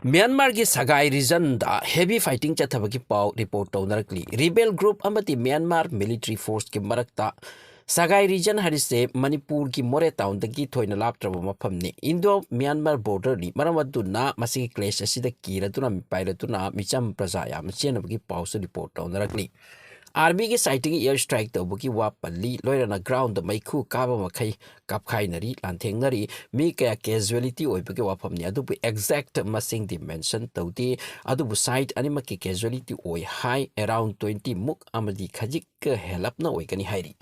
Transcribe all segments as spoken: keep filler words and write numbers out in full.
ꯃ꯭ꯌꯥꯟꯃꯥꯔꯒꯤ ꯁꯒꯥꯏ ꯔꯤꯖꯟꯗ heavy fighting ꯆꯠꯊꯕꯒꯤ ꯄꯥꯎ report ꯇꯧꯅꯔꯛꯂꯤ꯫ Rebel group ꯑꯃꯗꯤ Myanmar military ꯐꯣꯔꯁꯀꯤ ꯃꯔꯛꯇ ꯁꯒꯥꯏ ꯔꯤꯖꯟ ꯍꯥꯏꯔꯤꯁꯦ ꯃꯅꯤꯄꯨꯔꯒꯤ ꯃꯣꯔꯦ ꯇꯥꯎꯟꯗꯒꯤ ꯊꯣꯏꯅ ꯂꯥꯞꯇ꯭ꯔꯕ ꯃꯐꯝꯅꯤ꯫ ꯏꯟꯗꯣ ꯃ꯭ꯌꯥꯟꯃꯥꯔ ꯕꯣꯔꯗꯔꯅꯤ꯫ ꯃꯔꯝ ꯑꯗꯨꯅ ꯃꯁꯤꯒꯤ ꯀ꯭ꯂꯦꯁ ꯑꯁꯤꯗ ꯀꯤꯔꯗꯨꯅ ꯃꯤꯄꯥꯏꯔꯗꯨꯅ ꯃꯤꯆꯝ ꯄ꯭ꯔꯖꯥ ꯌꯥꯝꯅ ꯆꯦꯟꯅꯕꯒꯤ ꯄꯥꯎꯁꯨ ꯔꯤꯄꯣꯔꯠ ꯇꯧꯅꯔꯛꯂꯤ꯫ ꯑꯥꯔꯃꯤꯒꯤ ꯁꯥꯏꯠꯇꯒꯤ ꯑꯦꯌꯔ ꯁ꯭ꯇ꯭ꯔꯥꯏꯛ ꯇꯧꯕꯒꯤ ꯋꯥ ꯄꯜꯂꯤ꯫ ꯂꯣꯏꯅꯅ ꯒ꯭ꯔꯥꯎꯟꯗ ꯃꯩꯈꯨ ꯀꯥꯕ ꯃꯈꯩ ꯀꯥꯞꯈꯥꯏꯅꯔꯤ, ꯂꯥꯟꯊꯦꯡꯅꯔꯤ꯫ ꯃꯤ ꯀꯌꯥ ꯀꯦꯖꯨꯋꯦꯂꯤꯇꯤ ꯑꯣꯏꯕꯒꯤ ꯋꯥꯐꯝꯅꯤ, ꯑꯗꯨꯕꯨ ꯑꯦꯛꯖꯦꯛ ꯃꯁꯤꯡꯗꯤ ꯃꯦꯟꯁꯟ ꯇꯧꯗꯦ꯫ ꯑꯗꯨꯕꯨ ꯁꯥꯏꯠ ꯑꯅꯤꯃꯛꯀꯤ ꯀꯦꯖꯨꯋꯦꯂꯤꯇꯤ ꯑꯣꯏ ꯍꯥꯏ, ꯑꯦꯔꯥꯎꯟ ꯇ꯭ꯋꯦꯟꯇꯤ ꯃꯨꯛ ꯑꯃꯗꯤ ꯈꯖꯤꯛ ꯍꯦꯜꯂꯞꯅ ꯑꯣꯏꯒꯅꯤ ꯍꯥꯏꯔꯤ꯫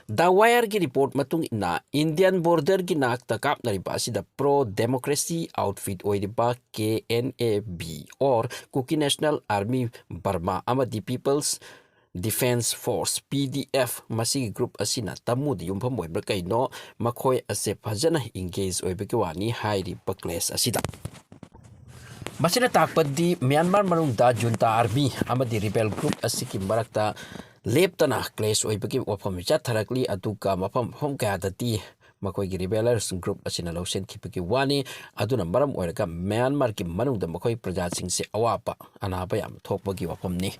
ꯗ ꯋꯥꯌꯔꯒꯤ ꯔꯤꯄꯣꯔꯠ ꯃꯇꯨꯡ ꯏꯟꯅ, ꯏꯟꯗꯤꯌꯟ ꯕꯣꯔꯗꯔꯒꯤ ꯅꯥꯛꯇ ꯀꯥꯞꯅꯔꯤꯕ ꯑꯁꯤꯗ ꯄ꯭ꯔꯣ ꯗꯦꯃꯣꯀ꯭ꯔꯦꯁꯤ ꯑꯥꯎꯠꯐꯤꯠ ꯑꯣꯏꯔꯤꯕ K N A B or Kuki national army Burma ꯑꯃꯗꯤ people's defence force, P D F, ꯃꯁꯤꯒꯤ ꯒ꯭ꯔꯨꯞ ꯑꯁꯤꯅ ꯇꯃꯨꯗ ꯌꯨꯝꯐꯝ ꯑꯣꯏꯕ꯭ꯔꯥ ꯀꯩꯅꯣ, ꯃꯈꯣꯏ ꯑꯁꯦ ꯐꯖꯅ ꯏꯪꯒꯦꯖ ꯑꯣꯏꯕꯒꯤ ꯋꯥꯅꯤ ꯍꯥꯏꯔꯤꯕ ꯀ꯭ꯂꯦꯁ ꯑꯁꯤꯗ꯫ ꯃꯁꯤꯅ ꯇꯥꯛꯄꯗꯤ ꯃ꯭ꯌꯥꯟꯃꯥꯔ ꯃꯅꯨꯡꯗ ꯖꯨꯟꯇꯥ ꯑꯥꯔꯃꯤ ꯑꯃꯗꯤ ꯔꯤꯕꯦꯜ ꯒ꯭ꯔꯨꯞ ꯑꯁꯤꯒꯤ ꯃꯔꯛꯇ ꯂꯦꯞꯇꯅ ꯀ꯭ꯂꯦꯁ ꯑꯣꯏꯕꯒꯤ ꯋꯥꯐꯝ ꯆꯠꯊꯔꯛꯂꯤ, ꯑꯗꯨꯒ ꯃꯐꯝ ꯃꯐꯝ ꯀꯌꯥꯗꯗꯤ ꯃꯈꯣꯏꯒꯤ ꯔꯤꯕꯦꯂꯔꯁ ꯒ꯭ꯔꯨꯞ ꯑꯁꯤꯅ ꯂꯧꯁꯤꯟꯈꯤꯕꯒꯤ ꯋꯥꯅꯤ꯫ ꯑꯗꯨꯅ ꯃꯔꯝ ꯑꯣꯏꯔꯒ ꯃ꯭ꯌꯥꯟꯃꯥꯔꯒꯤ ꯃꯅꯨꯡꯗ ꯃꯈꯣꯏ ꯄ꯭ꯔꯖꯥꯁꯤꯡꯁꯦ ꯑꯋꯥꯕ ꯑꯅꯥꯕ ꯌꯥꯝꯅ ꯊꯣꯛꯄꯒꯤ ꯋꯥꯐꯝꯅꯤ꯫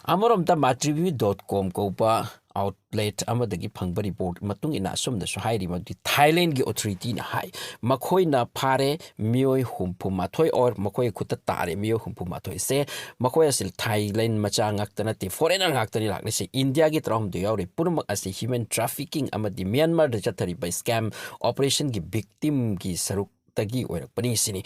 ꯑꯃꯔꯣꯝꯗ ꯃꯥꯇ꯭ꯔꯤꯕꯤ ꯗꯣꯠ ꯀꯣꯝ ꯀꯧꯕ ꯑꯥꯎꯠꯂꯦꯠ ꯑꯃꯗꯒꯤ ꯐꯪꯕ ꯔꯤꯄꯣꯔꯠ ꯃꯇꯨꯡ ꯏꯟꯅ ꯑꯁꯨꯝꯅꯁꯨ ꯍꯥꯏꯔꯤ, ꯃꯗꯨꯗꯤ ꯊꯥꯏꯂꯦꯟꯒꯤ ꯑꯣꯊꯣꯔꯤꯇꯤꯅ ꯍꯥꯏ, ꯃꯈꯣꯏꯅ ꯐꯥꯔꯦ ꯃꯤꯑꯣꯏ ꯍꯨꯝꯐꯨ ꯃꯥꯊꯣꯏ ꯑꯣꯔ ꯃꯈꯣꯏꯒꯤ ꯈꯨꯠꯇ ꯇꯥꯔꯦ ꯃꯤꯑꯣꯏ ꯍꯨꯝꯐꯨ ꯃꯥꯊꯣꯏꯁꯦ꯫ ꯃꯈꯣꯏ ꯑꯁꯤ ꯊꯥꯏꯂꯦꯟ ꯃꯆꯥ ꯉꯥꯛꯇ ꯅꯠꯇꯦ, ꯐꯣꯔꯦꯅꯔ ꯉꯥꯛꯇꯅꯤ ꯂꯥꯛꯂꯤꯁꯦ꯫ ꯏꯟꯗꯤꯌꯥꯒꯤ ꯇꯔꯥꯍꯨꯝꯗꯣꯏ ꯌꯥꯎꯔꯤ꯫ ꯄꯨꯝꯅꯃꯛ ꯑꯁꯤ ꯍ꯭ꯌꯨꯃꯦꯟ ꯇ꯭ꯔꯥꯐꯤꯀꯤꯡ ꯑꯃꯗꯤ ꯃ꯭ꯌꯥꯟꯃꯥꯔꯗ ꯆꯠꯊꯔꯤꯕ ꯁ꯭ꯀꯦꯝ ꯑꯣꯄꯔꯦꯁꯟꯒꯤ ꯚꯤꯛꯇꯤꯝꯒꯤ ꯁꯔꯨꯛꯇꯒꯤ ꯑꯣꯏꯔꯛꯄꯅꯤ ꯁꯤꯅꯤ꯫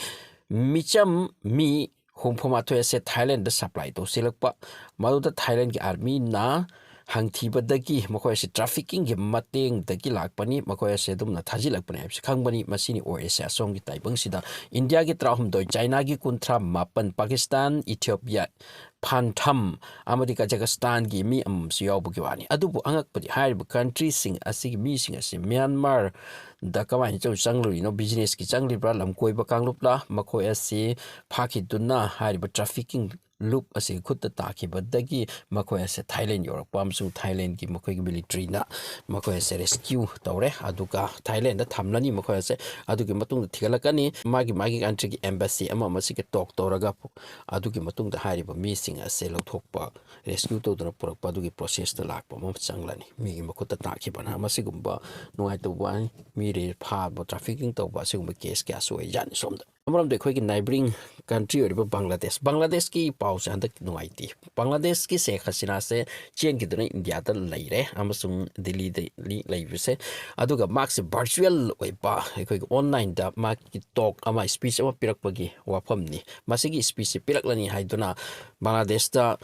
ꯃꯤꯆꯝ ꯃꯤ ꯍꯨꯝꯐꯨ ꯃꯥꯊꯣꯏ ꯑꯁꯦ ꯊꯥꯏꯂꯦꯟꯗ ꯁꯄ꯭ꯂꯥꯏ ꯇꯧꯁꯤꯜꯂꯛꯄ, ꯃꯗꯨꯗ ꯊꯥꯏꯂꯦꯟꯒꯤ ꯑꯥꯔꯃꯤꯅ ꯍꯪꯊꯤꯕꯗꯒꯤ ꯃꯈꯣꯏ ꯑꯁꯤ ꯇ꯭ꯔꯥꯐꯤꯀꯤꯡꯒꯤ ꯃꯇꯦꯡꯗꯒꯤ ꯂꯥꯛꯄꯅꯤ, ꯃꯈꯣꯏ ꯑꯁꯤ ꯑꯗꯨꯝꯅ ꯊꯥꯖꯤꯜꯂꯛꯄꯅꯤ ꯍꯥꯏꯕꯁꯤ ꯈꯪꯕꯅꯤ꯫ ꯃꯁꯤꯅꯤ ꯑꯣꯏꯔꯤꯁꯦ ꯑꯁꯣꯝꯒꯤ ꯇꯥꯏꯕꯪꯁꯤꯗ꯫ ꯏꯟꯗꯤꯌꯥꯒꯤ ꯇꯔꯥꯍꯨꯝꯗꯣꯏ, ꯆꯥꯏꯅꯥꯒꯤ ꯀꯨꯟꯊ꯭ꯔꯥ ꯃꯥꯄꯟ, ꯄꯥꯀꯤꯁꯇꯥꯟ, ꯏꯊꯤꯌꯣꯄꯤꯌꯥ, ꯐꯥꯟꯊꯝ ꯑꯃꯗꯤ ꯀꯖꯥꯀꯁꯇꯥꯟꯒꯤ ꯃꯤ ꯑꯃꯃꯝꯁꯨ ꯌꯥꯎꯕꯒꯤ ꯋꯥꯅꯤ꯫ ꯑꯗꯨꯕꯨ ꯑꯉꯛꯄꯗꯤ ꯍꯥꯏꯔꯤꯕ ꯀꯟꯇ꯭ꯔꯤꯁꯤꯡ ꯑꯁꯤꯒꯤ ꯃꯤꯁꯤꯡ ꯑꯁꯤ ꯃ꯭ꯌꯥꯟꯃꯥꯔꯗ ꯀꯃꯥꯏꯅ ꯆꯪ-, ꯆꯪꯂꯨꯔꯤꯅꯣ? ꯕꯤꯖꯤꯅꯦꯁꯀꯤ ꯆꯪꯂꯤꯕ꯭ꯔꯥ, ꯂꯝ ꯀꯣꯏꯕ ꯀꯥꯡꯂꯨꯞꯂ? ꯃꯈꯣꯏ ꯑꯁꯤ ꯐꯥꯈꯤꯗꯨꯅ ꯍꯥꯏꯔꯤꯕ ꯇ꯭ꯔꯥꯐꯤꯀꯤꯡ ꯂꯨꯞ ꯑꯁꯤꯒꯤ ꯈꯨꯠꯇ ꯇꯥꯈꯤꯕꯗꯒꯤ ꯃꯈꯣꯏ ꯑꯁꯦ ꯊꯥꯏꯂꯦꯟ ꯌꯧꯔꯛꯄ ꯑꯃꯁꯨꯡ ꯊꯥꯏꯂꯦꯟꯒꯤ ꯃꯈꯣꯏꯒꯤ ꯃꯤꯂꯤꯇ꯭ꯔꯤꯅ ꯃꯈꯣꯏ ꯑꯁꯦ ꯔꯦꯁꯀ꯭ꯌꯨ ꯇꯧꯔꯦ꯫ ꯑꯗꯨꯒ ꯊꯥꯏꯂꯦꯟꯗ ꯊꯝꯂꯅꯤ ꯃꯈꯣꯏ ꯑꯁꯦ꯫ ꯑꯗꯨꯒꯤ ꯃꯇꯨꯡꯗ ꯊꯤꯒꯠꯂꯛꯀꯅꯤ꯫ ꯃꯥꯒꯤ, ꯃꯥꯒꯤ ꯀꯟꯇ꯭ꯔꯤꯒꯤ ꯑꯦꯝꯕꯦꯁꯤ ꯑꯃ ꯑꯃꯁꯤꯒ ꯇꯣꯛ ꯇꯧꯔꯒ, ꯑꯗꯨꯒꯤ ꯃꯇꯨꯡꯗ ꯍꯥꯏꯔꯤꯕ ꯃꯤꯁꯤꯡ ꯑꯁꯦ ꯂꯧꯊꯣꯛꯄ, ꯔꯦꯁꯀ꯭ꯌꯨ ꯇꯧꯗꯨꯅ ꯄꯨꯔꯛꯄ ꯑꯗꯨꯒꯤ ꯄ꯭ꯔꯣꯁꯦꯁꯇ ꯂꯥꯛꯄ ꯑꯃ ꯆꯪꯂꯅꯤ꯫ ꯃꯤꯒꯤ ꯃꯈꯨꯠꯇ ꯇꯥꯈꯤꯕꯅ ꯃꯁꯤꯒꯨꯝꯕ ꯅꯨꯡꯉꯥꯏꯇꯕ ꯋꯥꯅꯤ꯫ ꯃꯤ ꯔꯦ-, ꯐꯥꯕ, ꯇ꯭ꯔꯥꯐꯤꯀꯤꯡ ꯇꯧꯕ ꯑꯁꯤꯒꯨꯝꯕ ꯀꯦꯁ ꯀꯌꯥꯁꯨ ꯑꯣꯏꯖꯥꯠꯅꯤ ꯁꯣꯝꯗ꯫ ꯑꯃꯔꯣꯝꯗ ꯑꯩꯈꯣꯏꯒꯤ ꯅꯥꯏꯕꯔꯤꯡ ꯀꯟꯇ꯭ꯔꯤ ꯑꯣꯏꯔꯤꯕ ꯕꯪꯒ꯭ꯂꯥꯗꯦꯁ, ꯕꯪꯒ꯭ꯂꯥꯗꯦꯁꯀꯤ ꯄꯥꯎꯁꯦ ꯍꯟꯗꯛ ꯅꯨꯡꯉꯥꯏꯇꯦ꯫ ꯕꯪꯒ꯭ꯂꯥꯗꯦꯁꯀꯤ ꯁꯦꯈ ꯍꯁꯤꯅꯥꯁꯦ ꯆꯦꯟꯈꯤꯗꯨꯅ ꯏꯟꯗꯤꯌꯥꯗ ꯂꯩꯔꯦ ꯑꯃꯁꯨꯡ ꯗꯤꯜꯂꯤꯗ ꯂꯩꯕꯁꯦ, ꯑꯗꯨꯒ ꯃꯍꯥꯛꯁꯦ ꯚꯔꯆꯨꯋꯦꯜ ꯑꯣꯏꯕ, ꯑꯩꯈꯣꯏꯒꯤ ꯑꯣꯟꯂꯥꯏꯟꯗ ꯃꯍꯥꯛꯀꯤ ꯇꯣꯛ ꯑꯃ, ꯁ꯭ꯄꯤꯆ ꯑꯃ ꯄꯤꯔꯛꯄꯒꯤ ꯋꯥꯐꯝꯅꯤ꯫ ꯃꯁꯤꯒꯤ ꯁ꯭ꯄꯤꯆꯁꯦ ꯄꯤꯔꯛꯂꯅꯤ ꯍꯥꯏꯗꯨꯅ ꯕꯪꯒ꯭ꯂꯥꯗꯦꯁꯇ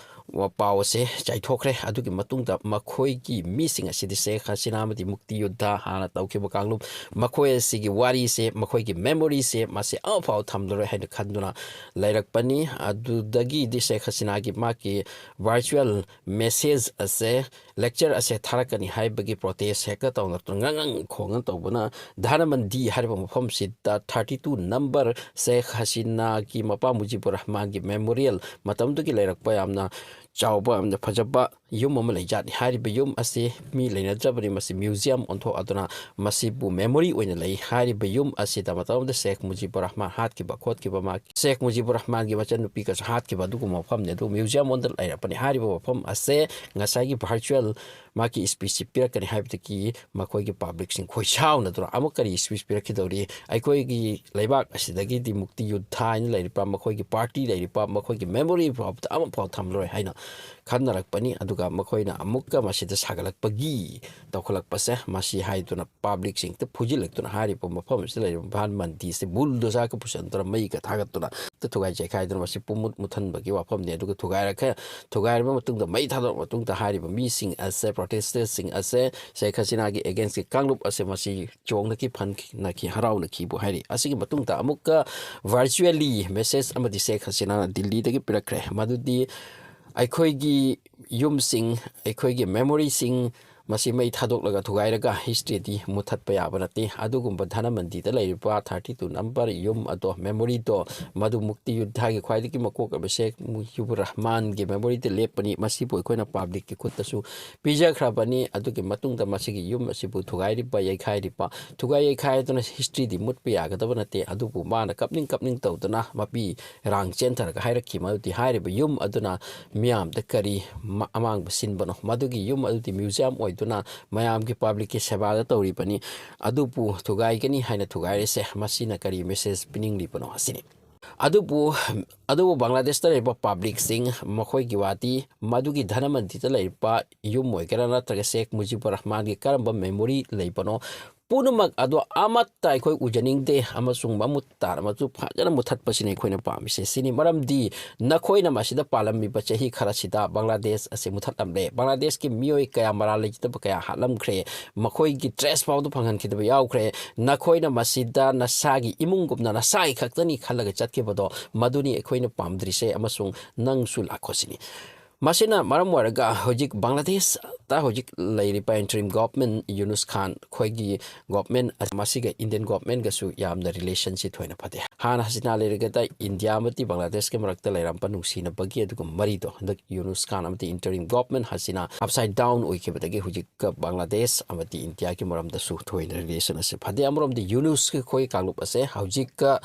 ꯄꯥꯎ ꯑꯁꯦ ꯆꯥꯏꯊꯣꯛꯈ꯭ꯔꯦ꯫ ꯑꯗꯨꯒꯤ ꯃꯇꯨꯡꯗ ꯃꯈꯣꯏꯒꯤ ꯃꯤꯁꯤꯡ ꯑꯁꯤꯗꯤ ꯁꯦꯈ ꯍꯁꯤꯅꯥ ꯑꯃꯗꯤ ꯃꯨꯛꯇꯤ ꯌꯨꯗꯙ ꯍꯥꯟꯅ ꯇꯧꯈꯤꯕ ꯀꯥꯡꯂꯨꯞ, ꯃꯈꯣꯏ ꯑꯁꯤꯒꯤ ꯋꯥꯔꯤꯁꯦ, ꯃꯈꯣꯏꯒꯤ ꯃꯦꯃꯣꯔꯤꯁꯦ, ꯃꯁꯤ ꯑꯃꯐꯥꯎ ꯊꯝꯂꯔꯣꯏ ꯍꯥꯏꯅ ꯈꯟꯗꯨꯅ ꯂꯩꯔꯛꯄꯅꯤ꯫ ꯑꯗꯨꯗꯒꯤꯗꯤ ꯁꯦꯈ ꯍꯁꯤꯅꯥꯒꯤ ꯃꯥꯒꯤ ꯚꯔꯆꯨꯋꯦꯜ ꯃꯦꯁꯦꯖ ꯑꯁꯦ, ꯂꯦꯛꯆꯔ ꯑꯁꯦ ꯊꯥꯔꯛꯀꯅꯤ ꯍꯥꯏꯕꯒꯤ ꯄ꯭ꯔꯣꯇꯦꯁ ꯍꯦꯛꯇ ꯇꯧꯅ ꯉꯥꯡꯉꯪ ꯈꯣꯡꯉ ꯇꯧꯕꯅ, ꯙꯥꯅꯃꯟꯗꯤ ꯍꯥꯏꯔꯤꯕ ꯃꯐꯝꯁꯤꯗ thirty two number ꯁꯦꯈ ꯍꯁꯤꯅꯥꯒꯤ ꯃꯄꯥ ꯃꯨꯖꯤꯕꯨꯔ ꯔꯍꯃꯥꯟꯒꯤ ꯃꯦꯃꯣꯔꯤꯌꯦꯜ, ꯃꯇꯝꯗꯨꯒꯤ ꯂꯩꯔꯛꯄ ꯌꯥꯝꯅ ꯆꯥꯎꯕ, ꯌꯥꯝꯅ ꯐꯖꯕ ꯌꯨꯝ ꯑꯃ ꯂꯩꯖꯥꯠꯅꯤ꯫ ꯍꯥꯏꯔꯤꯕ ꯌꯨꯝ ꯑꯁꯤ ꯃꯤ ꯂꯩꯅꯗ꯭ꯔꯕꯅꯤ, ꯃꯁꯤ ꯃ꯭ꯌꯨꯖꯤꯌꯝ ꯑꯣꯟꯊꯣꯛꯑꯗꯨꯅ ꯃꯁꯤꯕꯨ ꯃꯦꯃꯣꯔꯤ ꯑꯣꯏꯅ ꯂꯩ꯫ ꯍꯥꯏꯔꯤꯕ ꯌꯨꯝ ꯑꯁꯤꯗ ꯃꯇꯝ ꯑꯃꯗ ꯁꯦꯈ ꯃꯨꯖꯤꯕꯨꯔ ꯔꯍꯃꯥꯟ ꯍꯥꯠꯈꯤꯕ ꯈꯣꯠꯈꯤꯕ, ꯃꯍꯥꯛ ꯁꯦꯈ ꯃꯨꯖꯤꯕꯨꯔ ꯔꯍꯃꯥꯟꯒꯤ ꯃꯆꯟꯅꯨꯄꯤꯒꯁꯨ ꯍꯥꯠꯈꯤꯕ ꯑꯗꯨꯒꯨꯝꯕ ꯃꯐꯝꯅꯤ꯫ ꯑꯗꯨ ꯃ꯭ꯌꯨꯖꯤꯌꯝ ꯑꯣꯟꯗ ꯂꯩꯔꯛꯄꯅꯤ꯫ ꯍꯥꯏꯔꯤꯕ ꯃꯐꯝ ꯑꯁꯦ ꯉꯁꯥꯏꯒꯤ ꯚꯔꯆꯨꯋꯦꯜ ꯃꯥꯒꯤ ꯁ꯭ꯄꯤꯆꯁꯤ ꯄꯤꯔꯛꯀꯅꯤ ꯍꯥꯏꯕꯗꯒꯤ ꯃꯈꯣꯏꯒꯤ ꯄꯕ꯭ꯂꯤꯛꯁꯤꯡ ꯈꯣꯏꯁꯥꯎꯅꯗꯨꯅ ꯑꯃꯨꯛ ꯀꯔꯤ ꯁ꯭ꯄꯤꯆ ꯄꯤꯔꯛꯈꯤꯗꯧꯔꯤ? ꯑꯩꯈꯣꯏꯒꯤ ꯂꯩꯕꯥꯛ ꯑꯁꯤꯗꯒꯤꯗꯤ ꯃꯨꯛꯇꯤ ꯌꯨꯗꯙ ꯍꯥꯏꯅ ꯂꯩꯔꯤꯕ, ꯃꯈꯣꯏꯒꯤ ꯄꯥꯔꯇꯤ ꯂꯩꯔꯤꯕ, ꯃꯈꯣꯏꯒꯤ ꯃꯦꯃꯣꯔꯤ ꯐꯥꯎꯕꯗ ꯑꯃꯐꯥꯎ ꯊꯝꯂꯔꯣꯏ ꯍꯥꯏꯅ ꯈꯟꯅꯔꯛꯄꯅꯤ꯫ ꯑꯗꯨꯒ ꯃꯈꯣꯏꯅ ꯑꯃꯨꯛꯀ ꯃꯁꯤꯗ ꯁꯥꯒꯠꯂꯛꯄꯒꯤ ꯇꯧꯈꯠꯂꯛꯄꯁꯦ, ꯃꯁꯤ ꯍꯥꯏꯗꯨꯅ ꯄꯕ꯭ꯂꯤꯛꯁꯤꯡ ꯍꯦꯛꯇ ꯐꯨꯖꯤꯜꯂꯛꯇꯨꯅ ꯍꯥꯏꯔꯤꯕ ꯃꯐꯝ ꯑꯁꯤꯗ ꯂꯩꯔꯤꯕ ꯚꯥꯟ ꯃꯟꯗꯤꯔꯁꯦ ꯕꯨꯜꯗꯣꯖꯔꯒ ꯄꯨꯁꯟꯗꯨꯅ ꯃꯩꯒ ꯊꯥꯒꯠꯇꯨꯅ ꯍꯦꯛꯇ ꯊꯨꯒꯥꯏ ꯆꯥꯏꯈꯥꯏꯗꯨꯅ ꯃꯁꯤ ꯄꯨꯝꯃꯨꯠ ꯃꯨꯠꯍꯟꯕꯒꯤ ꯋꯥꯐꯝꯅꯤ꯫ ꯑꯗꯨꯒ ꯊꯨꯒꯥꯏꯔꯛꯈ꯭ꯔꯦ꯫ ꯊꯨꯒꯥꯏꯔꯕ ꯃꯇꯨꯡꯗ, ꯃꯩ ꯊꯥꯗꯣꯔꯕ ꯃꯇꯨꯡꯗ ꯍꯥꯏꯔꯤꯕ ꯃꯤꯁꯤꯡ ꯑꯁꯦ, ꯄ꯭ꯔꯣꯇꯦꯁꯇꯔꯁꯤꯡ ꯑꯁꯦ ꯁꯦꯈ ꯍꯁꯤꯅꯥꯒꯤ ꯑꯦꯒꯦꯟꯁꯀꯤ ꯀꯥꯡꯂꯨꯞ ꯑꯁꯦ ꯃꯁꯤ ꯆꯣꯡꯅꯈꯤ, ꯐꯟꯈꯤ, ꯅꯈꯤ, ꯍꯔꯥꯎꯅꯈꯤꯕꯨ ꯍꯥꯏꯔꯤ꯫ ꯑꯁꯤꯒꯤ ꯃꯇꯨꯡꯗ ꯑꯃꯨꯛꯀ ꯚꯔꯆꯨꯋꯦꯜꯂꯤ ꯃꯦꯁꯦꯖ ꯑꯃꯗꯤ ꯁꯦꯈ ꯍꯁꯤꯅꯥꯅ ꯗꯤꯜꯂꯤꯗꯒꯤ ꯄꯤꯔꯛꯈ꯭ꯔꯦ, ꯃꯗꯨꯗꯤ ꯑꯩꯈꯣꯏꯒꯤ ꯌꯨꯝꯁꯤꯡ, ꯑꯩꯈꯣꯏꯒꯤ ꯃꯦꯃꯣꯔꯤꯁꯤꯡ, ꯃꯁꯤ ꯃꯩ ꯊꯥꯗꯣꯛꯂꯒ ꯊꯨꯒꯥꯏꯔꯒ historyꯗꯤ ꯃꯨꯊꯠꯄ ꯌꯥꯕ ꯅꯠꯇꯦ꯫ ꯑꯗꯨꯒꯨꯝꯕ ꯙꯅꯃꯟꯗꯤꯗ ꯂꯩꯔꯤꯕ thirty two number ꯌꯨꯝ ꯑꯗꯣ, memoryꯗꯣ, ꯃꯗꯨ ꯃꯨꯛꯇꯤ ꯌꯨꯗꯙꯒꯤ ꯈ꯭ꯋꯥꯏꯗꯒꯤ ꯃꯀꯣꯛ ꯑꯣꯏꯕ ꯁꯦꯈ ꯃꯨꯖꯤꯕꯨꯔ ꯔꯍꯃꯥꯟꯒꯤ memoryꯗ ꯂꯦꯞꯄꯅꯤ꯫ ꯃꯁꯤꯕꯨ ꯑꯩꯈꯣꯏꯅ publicꯀꯤ ꯈꯨꯠꯇꯁꯨ ꯄꯤꯖꯈ꯭ꯔꯕꯅꯤ꯫ ꯑꯗꯨꯒꯤ ꯃꯇꯨꯡꯗ ꯃꯁꯤꯒꯤ ꯌꯨꯝ ꯑꯁꯤꯕꯨ ꯊꯨꯒꯥꯏꯔꯤꯕ, ꯌꯩꯈꯥꯏꯔꯤꯕ, ꯊꯨꯒꯥꯏ ꯌꯩꯈꯥꯏꯗꯨꯅ historyꯗꯤ ꯃꯨꯠꯄ ꯌꯥꯒꯗꯕ ꯅꯠꯇꯦ꯫ ꯑꯗꯨꯕꯨ ꯃꯥꯅ ꯀꯞꯅꯤꯡ ꯀꯞꯅꯤꯡ ꯇꯧꯗꯨꯅ ꯃꯄꯤ ꯏꯔꯥꯡ ꯆꯦꯟꯊꯔꯒ ꯍꯥꯏꯔꯛꯈꯤ ꯃꯗꯨꯗꯤ ꯍꯥꯏꯔꯤꯕ ꯌꯨꯝ ꯑꯗꯨꯅ ꯃꯤꯌꯥꯝꯗ ꯀꯔꯤ ꯃ-, ꯑꯃꯥꯡꯕ ꯁꯤꯟꯕꯅꯣ? ꯃꯗꯨꯒꯤ ꯌꯨꯝ ꯑꯗꯨꯗꯤ museum ꯑꯣꯏꯗꯨꯅ ꯃꯌꯥꯝꯒꯤ, publicꯀꯤ ꯁꯦꯕꯥꯗ ꯇꯧꯔꯤꯕꯅꯤ꯫ ꯑꯗꯨꯕꯨ ꯊꯨꯒꯥꯏꯒꯅꯤ ꯍꯥꯏꯅ ꯊꯨꯒꯥꯏꯔꯤꯁꯦ, ꯃꯁꯤꯅ ꯀꯔꯤ message ꯄꯤꯅꯤꯡꯂꯤꯕꯅꯣ ꯑꯁꯤꯅꯤ꯫ ꯑꯗꯨꯕꯨ, ꯑꯗꯨꯕꯨ ꯕꯪꯒ꯭ꯂꯥꯗꯦꯁꯇ ꯂꯩꯔꯤꯕ publicꯁꯤꯡ, ꯃꯈꯣꯏꯒꯤ ꯋꯥꯗꯤ ꯃꯗꯨꯒꯤ ꯙꯅꯃꯟꯗꯤꯗ ꯂꯩꯔꯤꯕ ꯌꯨꯝ ꯑꯣꯏꯒꯦꯔꯥ ꯅꯠꯇ꯭ꯔꯒ ꯁꯦꯈ ꯃꯨꯖꯤꯕꯨꯔ ꯔꯍꯃꯥꯟꯒꯤ ꯀꯔꯝꯕ memory ꯂꯩꯕꯅꯣ, ꯄꯨꯝꯅꯃꯛ ꯑꯗꯣ ꯑꯃꯠꯇ ꯑꯩꯈꯣꯏ ꯎꯖꯅꯤꯡꯗꯦ ꯑꯃꯁꯨꯡ ꯃꯃꯨꯠ ꯇꯥꯅ ꯃꯗꯨ ꯐꯖꯅ ꯃꯨꯊꯠꯄꯁꯤꯅꯤ ꯑꯩꯈꯣꯏꯅ ꯄꯥꯝꯃꯤꯁꯦ꯫ ꯁꯤꯅꯤ ꯃꯔꯝꯗꯤ ꯅꯈꯣꯏꯅ ꯃꯁꯤꯗ ꯄꯥꯜꯂꯝꯃꯤꯕ ꯆꯍꯤ ꯈꯔꯁꯤꯗ ꯕꯪꯒ꯭ꯂꯥꯗꯦꯁ ꯑꯁꯤ ꯃꯨꯊꯠꯂꯝꯂꯦ꯫ ꯕꯪꯒ꯭ꯂꯥꯗꯦꯁꯀꯤ ꯃꯤꯑꯣꯏ ꯀꯌꯥ, ꯃꯔꯥꯜ ꯂꯩꯖꯗꯕ ꯀꯌꯥ ꯍꯥꯠꯂꯝꯈ꯭ꯔꯦ, ꯃꯈꯣꯏꯒꯤ trace ꯐꯥꯎꯗ ꯐꯪꯍꯟꯈꯤꯗꯕ ꯌꯥꯎꯈ꯭ꯔꯦ꯫ ꯅꯈꯣꯏꯅ ꯃꯁꯤꯗ ꯅꯁꯥꯒꯤ ꯏꯃꯨꯡꯒꯨꯝꯅ ꯅꯁꯥꯒꯤ ꯈꯛꯇꯅꯤ ꯈꯜꯂꯒ ꯆꯠꯈꯤꯕꯗꯣ, ꯃꯗꯨꯅꯤ ꯑꯩꯈꯣꯏꯅ ꯄꯥꯝꯗ꯭ꯔꯤꯁꯦ ꯑꯃꯁꯨꯡ ꯅꯪꯁꯨ ꯂꯥꯛꯈꯣ ꯁꯤꯅꯤ꯫ ꯃꯁꯤꯅ ꯃꯔꯝ ꯑꯣꯏꯔꯒ ꯍꯧꯖꯤꯛ ꯕꯪꯒ꯭ꯂꯥꯗꯦꯁꯇ ꯍꯧꯖꯤꯛ ꯂꯩꯔꯤꯕ interim government ꯌꯨꯅꯨꯁ ꯈꯥꯟ, ꯑꯩꯈꯣꯏꯒꯤ government ꯑꯁ-, ꯃꯁꯤꯒ Indian governmentꯒꯁꯨ ꯌꯥꯝꯅ relationꯁꯤ ꯊꯣꯏꯅ ꯐꯠꯇꯦ꯫ ꯍꯥꯟꯅ ꯍꯁꯤꯅꯥ ꯂꯩꯔꯤꯉꯩꯗ ꯏꯟꯗꯤꯌꯥ ꯑꯃꯗꯤ ꯕꯪꯒ꯭ꯂꯥꯗꯦꯁꯀꯤ ꯃꯔꯛꯇ ꯂꯩꯔꯝꯕ ꯅꯨꯡꯁꯤꯅꯕꯒꯤ ꯑꯗꯨꯒꯨꯝꯕ ꯃꯔꯤꯗꯣ, ꯍꯟꯗꯛ ꯌꯨꯅꯨꯁ ꯈꯥꯟ ꯑꯃꯗꯤ interim government Hasina upside down ꯑꯣꯏꯈꯤꯕꯗꯒꯤ ꯍꯧꯖꯤꯛ ꯕꯪꯒ꯭ꯂꯥꯗꯦꯁ ꯑꯃꯗꯤ ꯏꯟꯗꯤꯌꯥꯒꯤ ꯃꯔꯝꯗꯁꯨ ꯊꯣꯏꯅ relation ꯑꯁꯤ ꯐꯠꯇꯦ꯫ ꯑꯃꯔꯣꯝꯗ ꯌꯨꯅꯨꯁꯀꯤ ꯑꯩꯈꯣꯏ ꯀꯥꯡꯂꯨꯞ ꯑꯁꯦ ꯍꯧꯖꯤꯛ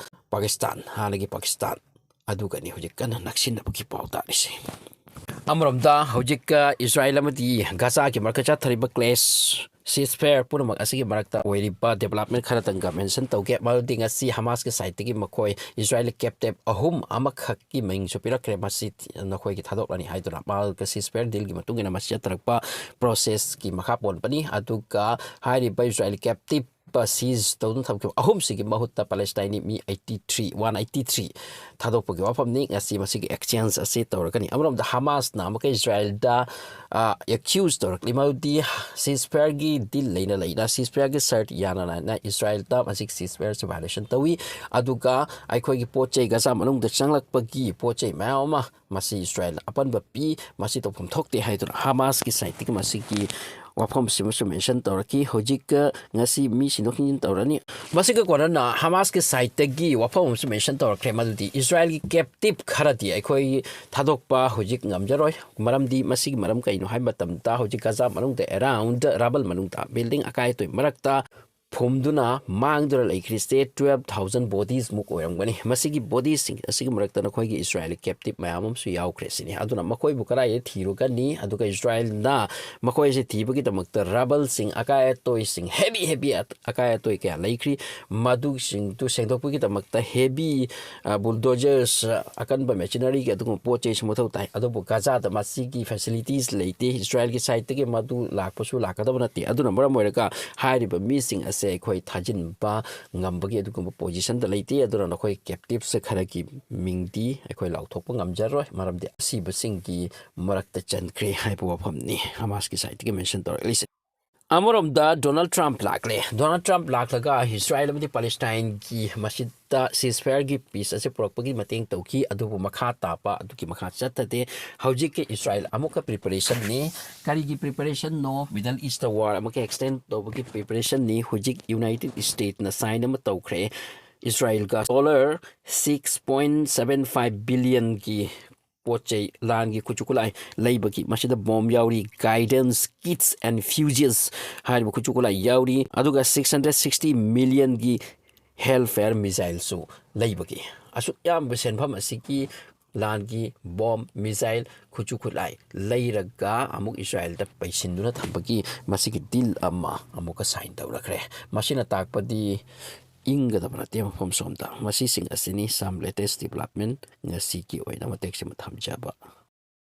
ꯄꯥꯀꯤꯁꯇꯥꯟ, ꯍꯥꯟꯅꯒꯤ ꯄꯥꯀꯤꯁꯇꯥꯟ ꯑꯗꯨꯒꯅꯤ ꯍꯧꯖꯤꯛ ꯀꯟꯅ ꯅꯛꯁꯤꯟꯅꯕꯒꯤ ꯄꯥꯎ ꯇꯥꯔꯤꯁꯦ꯫ ꯑꯃꯔꯣꯝꯗ ꯍꯧꯖꯤꯛ ꯏꯁꯔꯥꯌꯦꯜ ꯑꯃꯗꯤ ꯒꯖꯥꯒꯤ ꯃꯔꯛꯇ ꯆꯠꯊꯔꯤꯕ clash, ceasefire ꯄꯨꯝꯅꯃꯛ ꯑꯁꯤꯒꯤ ꯃꯔꯛꯇ ꯑꯣꯏꯔꯤꯕ development ꯈꯔꯇꯪꯒ mention ꯇꯧꯒꯦ꯫ ꯃꯗꯨꯗꯤ ꯉꯁꯤ ꯍꯃꯥꯁꯀꯤ sideꯇꯒꯤ ꯃꯈꯣꯏ ꯏꯁꯔꯥꯌꯦꯜ captive ꯑꯍꯨꯝ ꯑꯃꯈꯛꯀꯤ ꯃꯤꯡꯁꯨ ꯄꯤꯔꯛꯈ꯭ꯔꯦ꯫ ꯃꯁꯤ ꯅꯈꯣꯏꯒꯤ ꯊꯥꯗꯣꯛꯂꯅꯤ ꯍꯥꯏꯗꯨꯅ ꯃꯥꯒ ceasefire dealꯒꯤ ꯃꯇꯨꯡ ꯏꯟꯅ ꯃꯁꯤ ꯆꯠꯊꯔꯛꯄ processꯀꯤ ꯃꯈꯥ ꯄꯣꯟꯕꯅꯤ꯫ ꯑꯗꯨꯒ ꯍꯥꯏꯔꯤꯕ ꯏꯁꯔꯥꯌꯦꯜ captive ꯁꯤꯖ ꯇꯧꯗꯨꯅ ꯊꯝꯈꯤꯕ ꯑꯍꯨꯝꯁꯤꯒꯤ ꯃꯍꯨꯠꯇ ꯄꯦꯂꯦꯁꯇꯥꯏꯟꯒꯤ ꯃꯤ eighty three, one eighty three ꯊꯥꯗꯣꯛꯄꯒꯤ ꯋꯥꯐꯝꯅꯤ꯫ ꯉꯁꯤ ꯃꯁꯤꯒꯤ exchange ꯑꯁꯤ ꯇꯧꯔꯛꯀꯅꯤ꯫ ꯑꯃꯔꯣꯝꯗ ꯍꯃꯥꯁꯅ ꯑꯃꯨꯛꯀ ꯏꯁꯔꯥꯌꯦꯜꯗ, ꯑ, accuse ꯇꯧꯔꯛꯂꯤ꯫ ꯃꯗꯨꯗꯤ ceasefireꯒꯤ deal ꯂꯩꯅ ꯂꯩꯅ, ceasefireꯒꯤ ꯁꯔꯠ ꯌꯥꯅ ꯂꯩꯅ ꯏꯁꯔꯥꯌꯦꯜꯗ ꯃꯁꯤꯒꯤ ceasefireꯁꯤ violation ꯇꯧꯏ꯫ ꯑꯗꯨꯒ ꯑꯩꯈꯣꯏꯒꯤ ꯄꯣꯠ ꯆꯩ ꯒꯖꯥ ꯃꯅꯨꯡꯗ ꯆꯪꯂꯛꯄꯒꯤ ꯄꯣꯠ ꯆꯩ ꯃꯌꯥꯝ ꯑꯃ ꯃꯁꯤ ꯏꯁꯔꯥꯌꯦꯜꯅ ꯑꯄꯟꯕ ꯄꯤ, ꯃꯁꯤ ꯇꯧꯐꯝ ꯊꯣꯛꯇꯦ ꯍꯥꯏꯗꯨꯅ ꯍꯃꯥꯁꯀꯤ sideꯇꯒꯤ ꯃꯁꯤꯒꯤ ꯋꯥꯐꯝꯁꯤꯃꯁꯨ mention ꯇꯧꯔꯛꯈꯤ꯫ ꯍꯧꯖꯤꯛ ꯉꯁꯤ ꯃꯤ ꯁꯤꯟꯗꯣꯛ ꯁꯤꯟꯖꯤꯟ ꯇꯧꯔꯅꯤ꯫ ꯃꯁꯤꯒ ꯀꯣꯟꯅꯅ ꯍꯃꯥꯁꯀꯤ side ꯇꯒꯤ ꯋꯥꯐꯝ ꯑꯃꯁꯨ mention ꯇꯧꯔꯛꯈ꯭ꯔꯦ, ꯃꯗꯨꯗꯤ ꯏꯁꯔꯥꯏꯜꯒꯤ captive ꯈꯔꯗꯤ ꯑꯩꯈꯣꯏ ꯊꯥꯗꯣꯛꯄ ꯍꯧꯖꯤꯛ ꯉꯝꯖꯔꯣꯏ꯫ ꯃꯔꯝꯗꯤ ꯃꯁꯤꯒꯤ ꯃꯔꯝ ꯀꯩꯅꯣ ꯍꯥꯏꯕ ꯃꯇꯝꯗ, ꯍꯧꯖꯤꯛ ꯒꯥꯖꯥ ꯃꯅꯨꯡꯗ, around, rubble ꯃꯅꯨꯡꯗ, building ꯑꯀꯥꯏ ꯑꯇꯣꯏ ꯃꯔꯛꯇ ꯐꯨꯝꯗꯨꯅ ꯃꯥꯡꯗꯨꯅ ꯂꯩꯈ꯭ꯔꯤꯁꯦ twelve thousand bodies ꯃꯨꯛ ꯑꯣꯏꯔꯝꯒꯅꯤ꯫ ꯃꯁꯤꯒꯤ bodies ꯁꯤꯡ ꯑꯁꯤꯒꯤ ꯃꯔꯛꯇ ꯅꯈꯣꯏꯒꯤ ꯏꯁꯔꯥꯏꯜ captive ꯃꯌꯥꯝ ꯑꯃꯁꯨ ꯌꯥꯎꯈ꯭ꯔꯦ ꯁꯤꯅꯤ꯫ ꯑꯗꯨꯅ ꯃꯈꯣꯏꯕꯨ ꯀꯗꯥꯏꯗ ꯊꯤꯔꯨꯒꯅꯤ? ꯑꯗꯨꯒ ꯏꯁꯔꯥꯏꯜꯅ ꯃꯈꯣꯏꯁꯦ ꯊꯤꯕꯒꯤꯗꯃꯛꯇ rubble ꯁꯤꯡ, ꯑꯀꯥꯏ ꯑꯇꯣꯏꯁꯤꯡ, heavy heavy ꯑꯀꯥꯏ ꯑꯇꯣꯏ ꯀꯌꯥ ꯂꯩꯈ꯭ꯔꯤ, ꯃꯗꯨꯁꯤꯡꯗꯨ ꯁꯦꯡꯗꯣꯛꯄꯒꯤꯗꯃꯛꯇ heavy, ꯑ, bulldozers, ꯑ, ꯑꯀꯟꯕ machinery ꯒꯤ ꯑꯗꯨꯒꯨꯝꯕ ꯄꯣꯠ ꯆꯩꯁꯨ ꯃꯊꯧ ꯇꯥꯏ꯫ ꯑꯗꯨꯕꯨ ꯒꯥꯖꯥꯗ ꯃꯁꯤꯒꯤ facilities ꯂꯩꯇꯦ꯫ ꯏꯁꯔꯥꯏꯜꯒꯤ side ꯇꯒꯤ ꯃꯗꯨ ꯂꯥꯛꯄꯁꯨ ꯂꯥꯛꯀꯗꯕ ꯅꯠꯇꯦ꯫ ꯑꯗꯨꯅ ꯃꯔꯝ ꯑꯣꯏꯔꯒ ꯍꯥꯏꯔꯤꯕ ꯃꯤꯁꯤꯡ ꯑꯁꯦ ꯑꯩꯈꯣꯏ ꯊꯥꯖꯤꯟꯕ ꯉꯝꯕꯒꯤ ꯑꯗꯨꯒꯨꯝꯕ position ꯗ ꯂꯩꯇꯦ꯫ ꯑꯗꯨꯅ ꯅꯈꯣꯏ captives ꯈꯔꯒꯤ ꯃꯤꯡꯗꯤ ꯑꯩꯈꯣꯏ ꯂꯥꯎꯊꯣꯛꯄ ꯉꯝꯖꯔꯣꯏ, ꯃꯔꯝꯗꯤ ꯑꯁꯤꯕꯁꯤꯡꯒꯤ ꯃꯔꯛꯇ ꯆꯟꯈ꯭ꯔꯦ ꯍꯥꯏꯕ ꯋꯥꯐꯝꯅꯤ ꯍꯃꯥꯁꯀꯤ side ꯇꯒꯤ mention ꯇꯧꯔꯛꯂꯤꯁꯦ꯫ ꯑꯃꯔꯣꯝꯗ ꯗꯣꯅꯥꯜꯗ ꯇ꯭ꯔꯝꯞ ꯂꯥꯛꯂꯦ꯫ ꯗꯣꯅꯥꯜꯗ ꯇ꯭ꯔꯝꯞ ꯂꯥꯛꯂꯒ ꯏꯁꯔꯥꯏꯜ ꯑꯃꯗꯤ ꯄꯥꯂꯦꯁꯇꯥꯏꯟꯒꯤ ꯃꯁꯤꯗ ceasefire ꯒꯤ peace ꯑꯁꯤ ꯄꯨꯔꯛꯄꯒꯤ ꯃꯇꯦꯡ ꯇꯧꯈꯤ, ꯑꯗꯨꯕꯨ ꯃꯈꯥ ꯇꯥꯕ ꯑꯗꯨꯒꯤ ꯃꯈꯥ ꯆꯠꯊꯗꯦ꯫ ꯍꯧꯖꯤꯛꯀꯤ ꯏꯁꯔꯥꯏꯜ ꯑꯃꯨꯛꯀ preparation ꯅꯤ꯫ ꯀꯔꯤꯒꯤ preparation ꯅꯣ? Middle East ꯇ war ꯑꯃꯨꯛꯀ extend ꯇꯧꯕꯒꯤ preparation ꯅꯤ꯫ ꯍꯧꯖꯤꯛ ꯌꯨꯅꯥꯏꯇꯦꯗ ꯁ꯭ꯇꯦꯠꯁꯅ sign ꯑꯃ ꯇꯧꯈ꯭ꯔꯦ ꯏꯁꯔꯥꯏꯜꯒ꯫ Dollar six point seven five billion ꯒꯤ ꯄꯣꯠ ꯆꯩ, ꯂꯥꯟꯒꯤ ꯈꯨꯠꯁꯨ ꯈꯨꯠꯂꯥꯏ ꯂꯩꯕꯒꯤ, ꯃꯁꯤꯗ bomb ꯌꯥꯎꯔꯤ, guidance kits and fuses ꯍꯥꯏꯔꯤꯕ ꯈꯨꯠꯁꯨ ꯈꯨꯠꯂꯥꯏ ꯌꯥꯎꯔꯤ, ꯑꯗꯨꯒ six hundred sixty million ꯒꯤ Hellfire missile ꯁꯨ ꯂꯩꯕꯒꯤ꯫ ꯑꯁꯨꯛ ꯌꯥꯝꯕ ꯁꯦꯟꯐꯝ ꯑꯁꯤꯒꯤ ꯂꯥꯟꯒꯤ bomb, missile, ꯈꯨꯠꯁꯨ ꯈꯨꯠꯂꯥꯏ ꯂꯩꯔꯒ ꯑꯃꯨꯛ ꯏꯁꯔꯥꯏꯜꯗ ꯄꯩꯁꯤꯟꯗꯨꯅ ꯊꯝꯕꯒꯤ ꯃꯁꯤꯒꯤ deal ꯑꯃ ꯑꯃꯨꯛꯀ sign ꯇꯧꯔꯛꯈ꯭ꯔꯦ꯫ ꯃꯁꯤꯅ ꯇꯥꯛꯄꯗꯤ ꯏꯪꯒꯗꯕ ꯅꯠꯇꯦ ꯃꯐꯝ ꯁꯣꯝꯗ꯫ ꯃꯁꯤꯁꯤꯡ ꯑꯁꯤꯅꯤ some latest development ꯉꯁꯤꯒꯤ ꯑꯣꯏꯅ ꯃꯇꯦꯛꯁꯤꯃ ꯊꯝꯖꯕ꯫